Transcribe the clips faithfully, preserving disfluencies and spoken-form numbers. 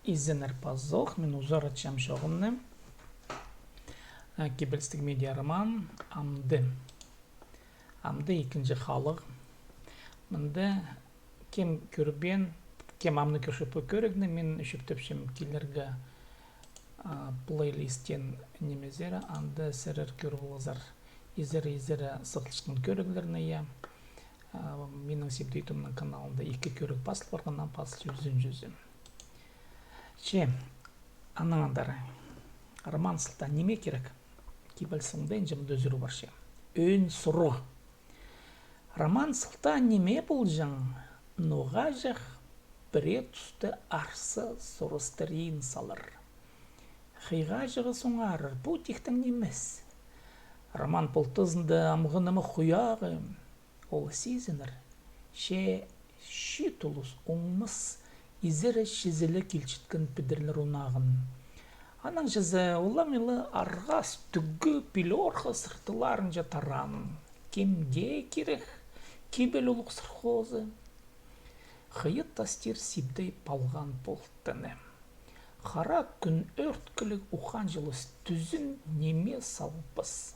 Изеннер пазох, мин узаратчам чоғымны. Э, Кибелістіг медиа роман «Амды». «Амды» ікінҷі халығ. Мында кем кӧрбеен, кем амны кӧрче пу кӧрігні, мин ӱчӱктепчем килерге, а, плейлисттең нимезер, анда сірер кӧр поларзар. Изере-изере сығылчатхан кӧріглерні, я. А, минің Сибдей Томның каналында ікі кӧріг пазыл парған, ам пазылча ӱзінҷізі. Че, анаң андар. Роман сылтаа ниме кирек? Кибеліс оңдайынҷа мында ӱзӱр парча. Ӧӧн сурығ. Роман сылтаа ниме полҷаң? Ноға чах пірее туста арса сурастырын салар. Хыйға чығыс оңарар, пу тиктең нимес. Роман полтызында амғы ниме хуяғы, ол сизінер, че чиит улус оңмас, изере чізіле килчеткен підерлер онағын. Анаң чізе олаңай ла арғас тӱгі пилорха сыртыларынҷа тараан. Кемге кирек кибелі улуғ сырхозы? Хыйыт тастир Сибдей палған полтыны. Хара кӱн ӧрткіліг ухаан чылыс тӱзін ниме салбас.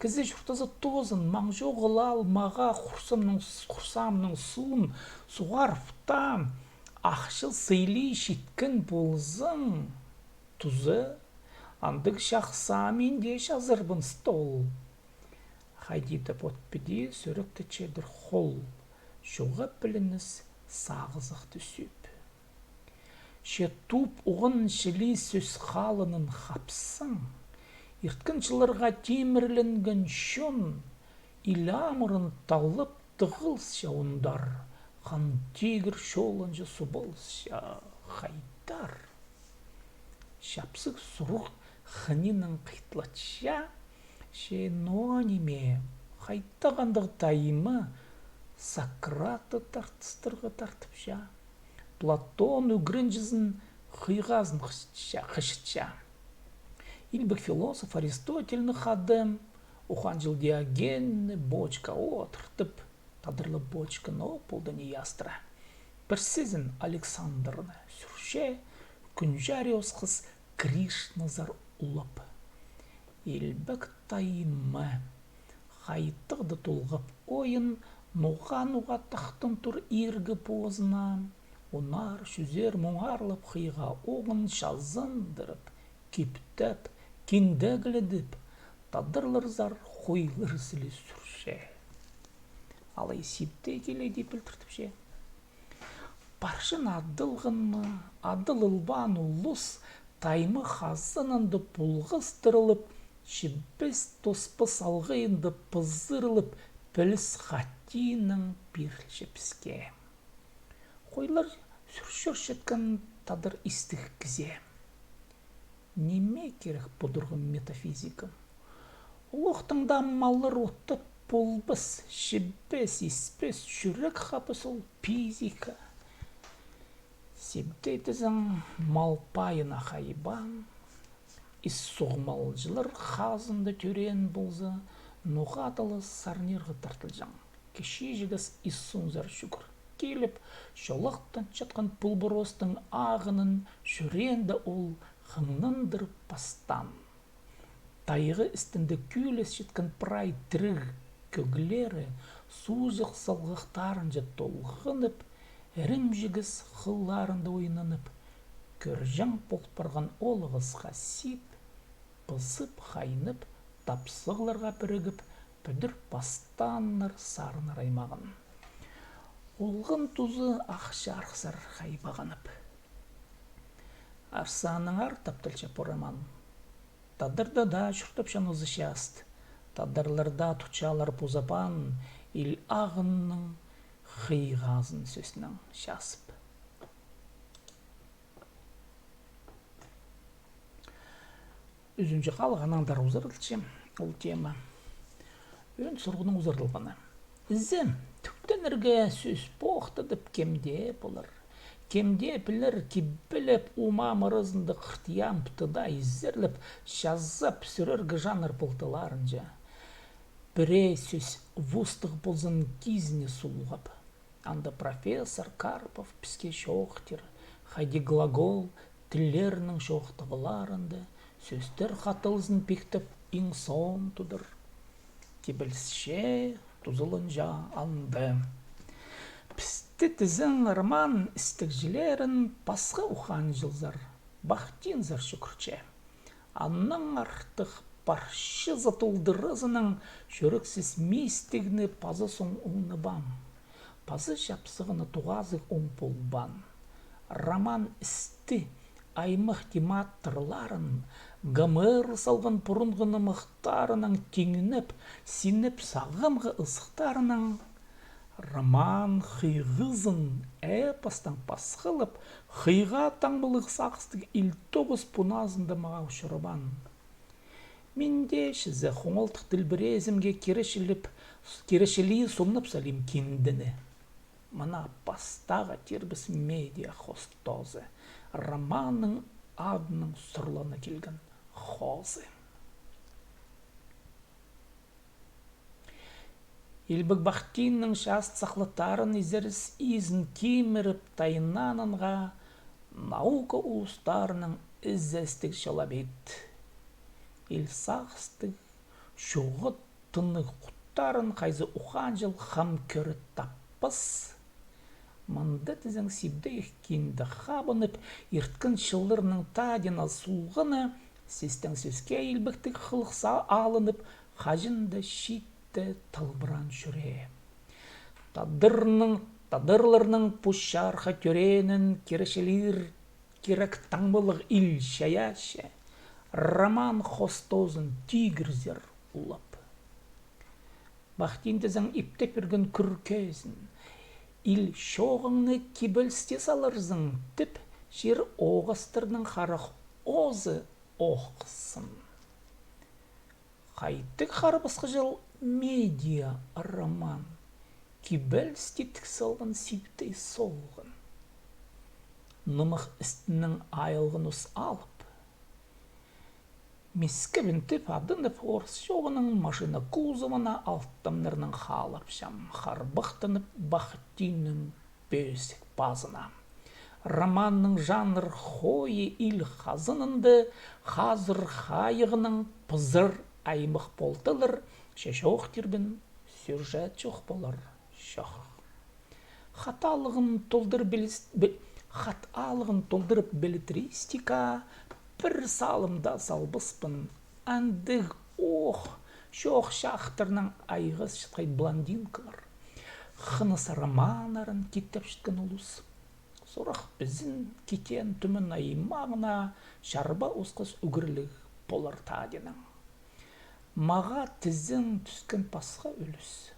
Кізі чуртазы тоозын, маң чоғыл ал, мағаа хурсамның, хурсамның суун суғарып та, ахча сыйлы читкен ползаң, туза, андағ чахсы мин дее чазырбын стол. Хайди даа от піди сӱректі чедір хол, чоға пілініс сағызахты сӧп. Че тууп оған чіли сӧс халынын хапсаң, ирткен чылларға тимірленген чон ил амырын таллап тығылысча ондар, хан тигір чолынҷа субалысча, хайдар. Чапсығ сурығ хыниннаң хыйтлатча, че ноо ниме, хайдағ андағ тайма, Сократты тартыстырға тартыпча. Платон ӱгренҷізін хыйғазын хычытча, хычытча. Илбек философ Аристотельні хадам, ухаанҷыл Диогенні бочка одыртып, тадарлап бочка ноо полды ни ястыра. Пірсізін Александрны сӱрче, кӱн чарии осхас Кришназар улап. Илбек тайма. Хайдағ даа толғап ойын, ноға-ноға тахтан тур иргі позына. Онар, чӱзер, муңарлап хыйға оғын чазандырып, киптеп, киндегледіп, тадарларзар хойлар сіле сӱрче. Алай Сибдей киле дее пілдіртіпче. Парчан адалғанма, адалылбаан улус тайма хазанында пулғастырылып, чібіс тоспа салғайында пызырылып, піліс хатинаң пирілче піске. Хойлар сӱрчеткен тадар истіг кізее. Ниме кирек пудурғы метафизика? Улуғ таңда маллар оттап полбас, чібес, испес, чӱрек хабыс ол физика. Сибдей тізең, мал пайына хайбаан. Ис суғ малҷылар хазында тӧреен полза, ноға-даа ла сарнирға тартылҷаң. Кічіҷегес ис суунзар чӱгӱр киліп, чолахтанчатхан пулборостың ағынын чӱреенде ол хыңнандырып пастаан. Тайға істінде кӧлесчеткен прай тіріг кӧглері суузах салғахтарынҷа толғанып, ірімҷігес хылларында ойнанып, кӧрҷең пол парған ол ағасха сип, пызып, хайнып, тапсағларға пірігіп, пӱдір пастааннар сарыннар аймағын. Олған тузы ах чарыхсар хайбағанып. Арса аннаңар тапталча пу роман. Тадарда даа чуртапчаң ызы част. Тадарлар даа тутчалар пу сапаан, ил ағынның хыйғазын сӧснең чазып. Ӱзінҷі халығ анаңар узарылча ол тема. Ӧӧн сурығның узарылғаны. Ізі, тӱктенерге сӧс похтадып кемде полар. Кемде пілер, кибелеп, умам аразында хыртыям тыда изерлеп, чазап сӱрерге чаннар пылтыларынҷа. Пірее сӧс вустығ ползын кизіне сулғап. Анда профессор Карпов піске чоохтир, Хайди глагол тіллернің чоохтағларында сӧстер хатылызын пиктеп, иң соон тудыр кибелісче тузаланча анда. Пісті тізең роман істігҷілерін пасха ухаанҷылзар, Бахтинзар чӱгӱрче. Аннаң артых парчазы толдыразынаң чӱрексіс мистігні паза соң оңнабаам. Паза чапсығаны тоғазығ оң полбаан. Роман істі аймах тематорларын Гомер салған пурунғы нымахтарынаң тиңнеп, синеп сағамғы ызыхтарынаң роман хыйғызын эпостаң пасхалап, хыйға таңмалығ сағыстығ ил тоғыс пуназында мағаа учурабаан. Мин дее чізе хоңалтых тілбірезімге киречілеп, киречілии сомнап салим киндені. Мына пастағы тирбіс медиа хостозы, романның адынаң сурлана килген хозы. Илбек Бахтиннің част сахлаттарын изеріс изін киміріп тайыннанынға наука улустарының ізестіг чолабит. Ил сағыстығ чоғы тыннығ хуттарын хайзы ухаанҷыл хам кӧрі таппас. Мында тізең сибдей кинде хабынып, ирткен чылларның тадина сулғаны, сестең сӧске илбектіг хылыхса алынып, хаҷан даа чиитте талбыраан чӱрее. Тадырның, тадырларның пу чарха тӧреенін киречілир кирек таңмалығ ил чайаачы, роман хостозын тигірзер улап. Бахтин тізең иптеп пирген кӱркезін, ил чооғыңны кибелісте саларзың, тіп, чир оғастарның харах озы охсын. Хайдағ харбасхы чыл медиа роман, кибелісте тік салған сибдей солған. Нымах істінең айалған ус алып, мискебін тіп адынып, орыс чооғының машина кузовына алтамнарнаң хаалапчам, харбахтанып Бахтиннің пӧзік пазына. Романның жанр хойы ил хазынында хазыр хайығынаң пызыр аймах полталар, че чоох тирбін, сюжет чох полар, чох. Хат алығын толдыр белес-, бе-, хат алығын толдырып беллетристика пір салым даа салбаспын. Андығ ох, чоох чахтарнаң айғасчатхай блондинкалар. Хыныс романнарын киттепчеткен улус. Сурах пізің китен Тӱмен аймағына чарба осхас ӱгреліг полар тадинаң. Мағаа тізең тӱскен пасха ӱлӱс.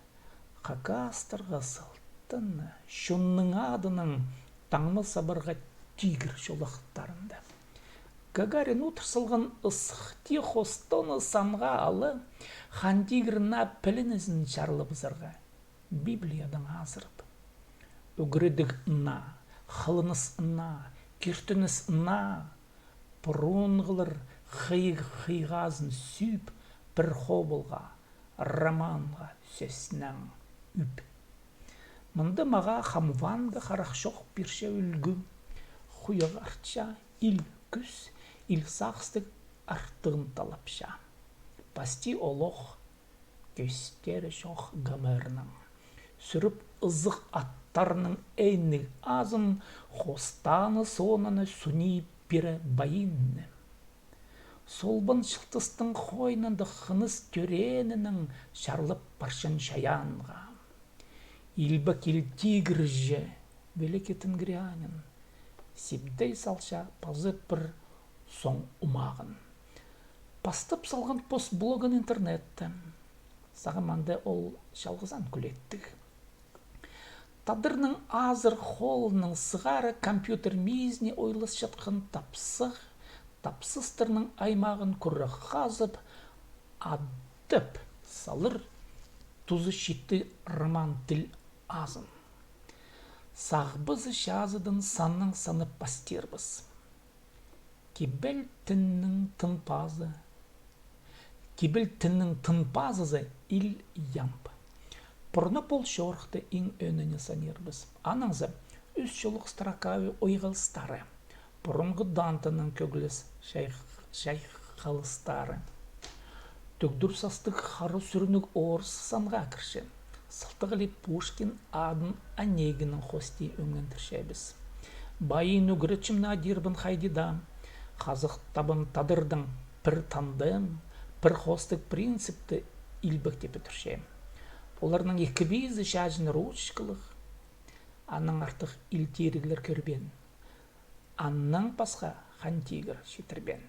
Хакастарға салтаны, чонның адынаң таңма сабарға тигір чолахтарында. Гагарин утыр салған ысхти хостоны санға ала, хан тигір наа пілінізін чарлабызарға. Библиядаң азырап. Ӱгредіг наа, хылыныс наа, киртініс наа, пурунғылар хый-, хыйғазын сӱӱп, пір хобылға, романға сӧснең ӱп. Мында мағаа хамванға харах чох пирче ӱлгӱ, хуйағарча ил кӱс, ил сағыстығ артығын талапча. Пасти олох кӧстері чох Гомернің. Сӱріп ызых аттарның ээніг азын хостаны соонына сунии пире байинны. Солбан чылтыстың хойнында хыныс тӧреенінең чарлап парчан чайаанға. Илбек ил тигірҷе, великий тенгрианин, сибдей салча паза пір соң омағын. Пастап салған пост блогын интернетте. Сағам анда ол чалғызаан кӱлеттіг. Тадырның азыр холының сығара компьютер мизіне ойласчатхан тапсығ, тапсыстарның аймағын кӱре хазып, адап салар тузы читі роман тіл азын. Сағбызы чазыдаң саннаң санап пастирбыс. Кибелтіннің тынпазы. Кибелтіннің тынпазызы ил ямб. Пурнап ол чорыхты иң ӧӧніне санирбыс. Анаң за ӱс чоллығ строкави ойғалыстары, пурунғы Дантенің кӧглес чайх-, чайхалыстары, тӧгдӱр састығ хара сӱрінніг орыс санға кірче. Сылтағлап Пушкин адын Онегиннің хости ӧңендірчебіс. Байын ӱгретчімні адирбын хайди даа, хазых табын тадырдаң пір тандем, пір хостығ принципті илбектеп пӱдірче. Оларның ікібізі чааҷын ручкалығ, аннаң артых ил тиріглер кӧрбеен. Аннаң пасха Хан Тигір читірбеен.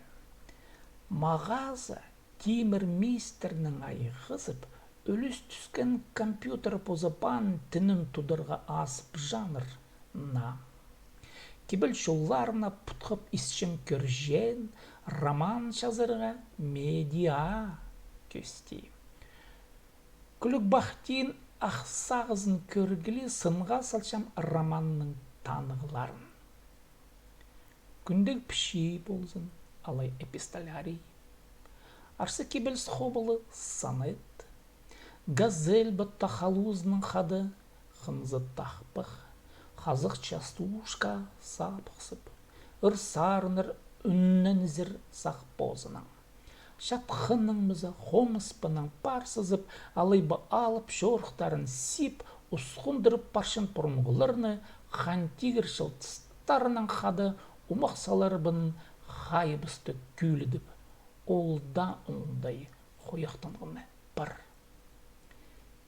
Мағазы тимір мистернең айғазып, ӱлӱс тӱскен компьютер позы паан тінін тударға азып жаныр на. Кибел чолларына путхап исчең кӧрҷең роман чазарға медиа кӧсти. Кӱлӱк пахтин ах сағызын кӧргіле сынға салчам романның танығларын. Кӱндіг пічии ползын, алай эпистолярий. Арса кибеліс хобылы сонет. Газель ба тахалузының хада хынзы тахпах, хазых частушка сапхсып, ыр сарыннар ӱнненізер сах позынаң. Чатхыннаң мыза хомыспынаң парсызып, алай ба алып чорыхтарын сип, усхындырып парчаң пурунғыларны Хан Тигір чылтыстарынаң хада омах саларбын хайыбысты кӱлідіп, ол даа оңдай хойахтанғаны пар.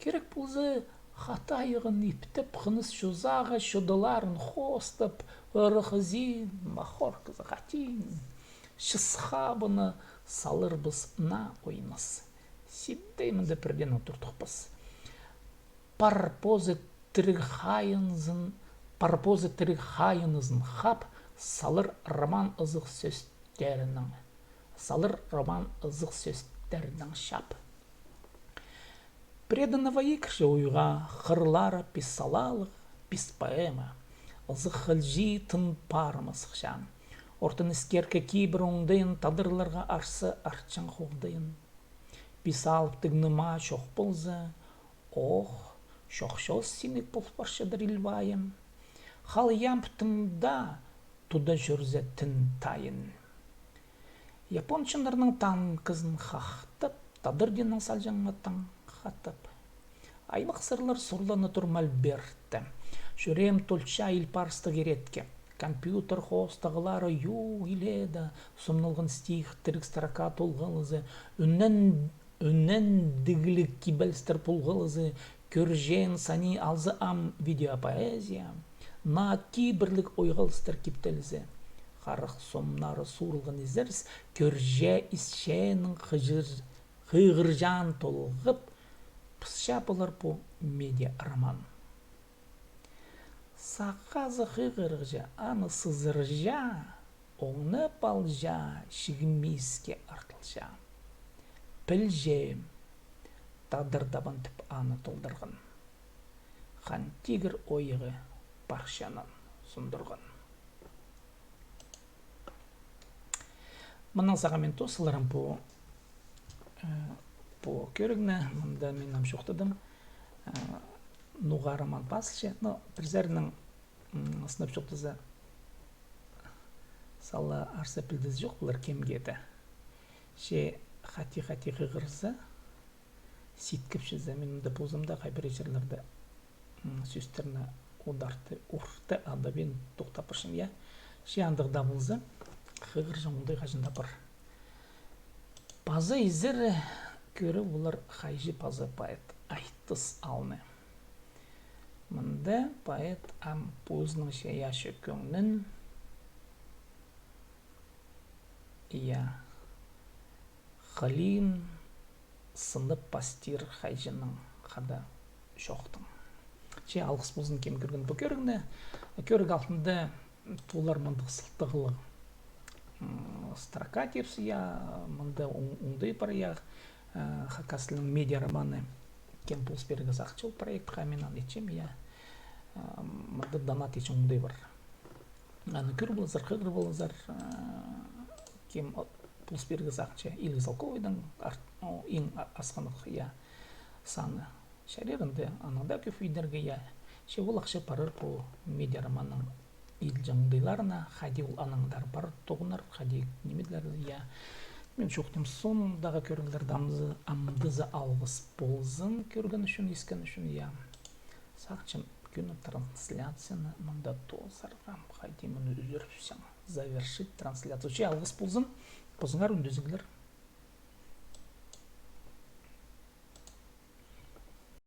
Кирек полза, хатайығын иптеп, хыныс чузағы чудыларын хоостап, ырах ізі, махоркызы хатин, чыс хабыны саларбыс на ойнас. Сидей мында пірдең туртухпас. Пар позы тіріг хайынзын, пар позы тіріг хайынызын хап, салар роман ызых сӧстерінің, салар роман ызых сӧстерінің чап. Преданова икірче уйға хырлары пис салалығ, пис поэма. Ызых хылчи тын парыма сыхча. Ортын іскеркі кибір оңдайын тадырларға арса арчаң хоғдайын. Пис алыптығ ныма чох полза, ох, чох-чоос синік пол парчадыр илбайым. Хал ямптың да туда чӧрзе тін тайын. Япончаннарның танкызын хахтап, тадар диннің салҷаңматтаң хатап. Аймах сырлар сурланы тур мольбертте. Чӱреем толча илбарыстығ иретке. Компьютер хоостағылары ю иледе, сомналған стих, тіріг строка толғалызы, ӱннен, ӱннендігліг кибелістер пулғалызы, кӧрҷең сани алза ам видеопоэзия, наа кибірліг ойғалыстар киптелізі. Харах сомнары суурылған изеріс, кӧрҷе исченің хыҷыр-, хығырҷаан толғап, пысча полар пу медиа роман. Сағазы хығырҷа, аны сызырҷа, оңнап алҷа, чигмиске артылҷа. Пілҷем, тадар табан тіп аны толдырған. Хан Тигір ойығы парчанаң сундырған. Мынаң сағам мин тоос саларым пу, э, пу кӧрігні, мында мин ам чоохтадым. Э, ноға роман пазылча, но пір саринаң, м, сынап чоохтаза, сала арса пілдізі чох полар кемге дее. Че хати-хати хығырза, ситкіпчізі, мин мында позым даа хай пірее чирлерде, м, сӧстерні ударты, урты, анда мин тохтап парчам, я. Че андағ даа полза, хығырҷаң оңдай хаҷан даа пар. Паза изер кӧріп полар хайҷы паза поэт айтыс алны. Мында поэт ам позының чайаачы кӧңнін, я, хылиин сынап пастир хайҷынаң хада чоохтаң. Че алғыс ползын, кем кӧрген пу кӧрігні. Кӧріг алтында полар мындағ сылтағлығ, м, строка тирбіс, я, мында оң-, оңдай пар, я, э, хакас тілінің медиа романы. Кем полыс пирерге сағынча ол проектха, мин аны итчем, я. Э, мында донат итчең оңдай пар. Аны кӧр ползар, хығыр ползар, э, кем, о, полыс пирерге сағынча, Иліг Салковайдың арт-, о, иң а-, асхынығ, я, саны. Чарир анда, анаң даа кӧп идерге, я. Че ол ахча парар пу медиа романның илҷе оңдайларына, хайди ол анаңар парар тоғынар, хайди нимелер, я. Мин чоохтим, соондағы кӧріглерде амды-, амды за алғыс ползын кӧрген ӱчӱн, искен ӱчӱн, я. Сағынчам кӧні трансляцияны мында тоозарға, хайди мыны ӱзӱрібіссең, завершить трансляцию. Че алғыс ползын, позыңар, ӱндезіглер.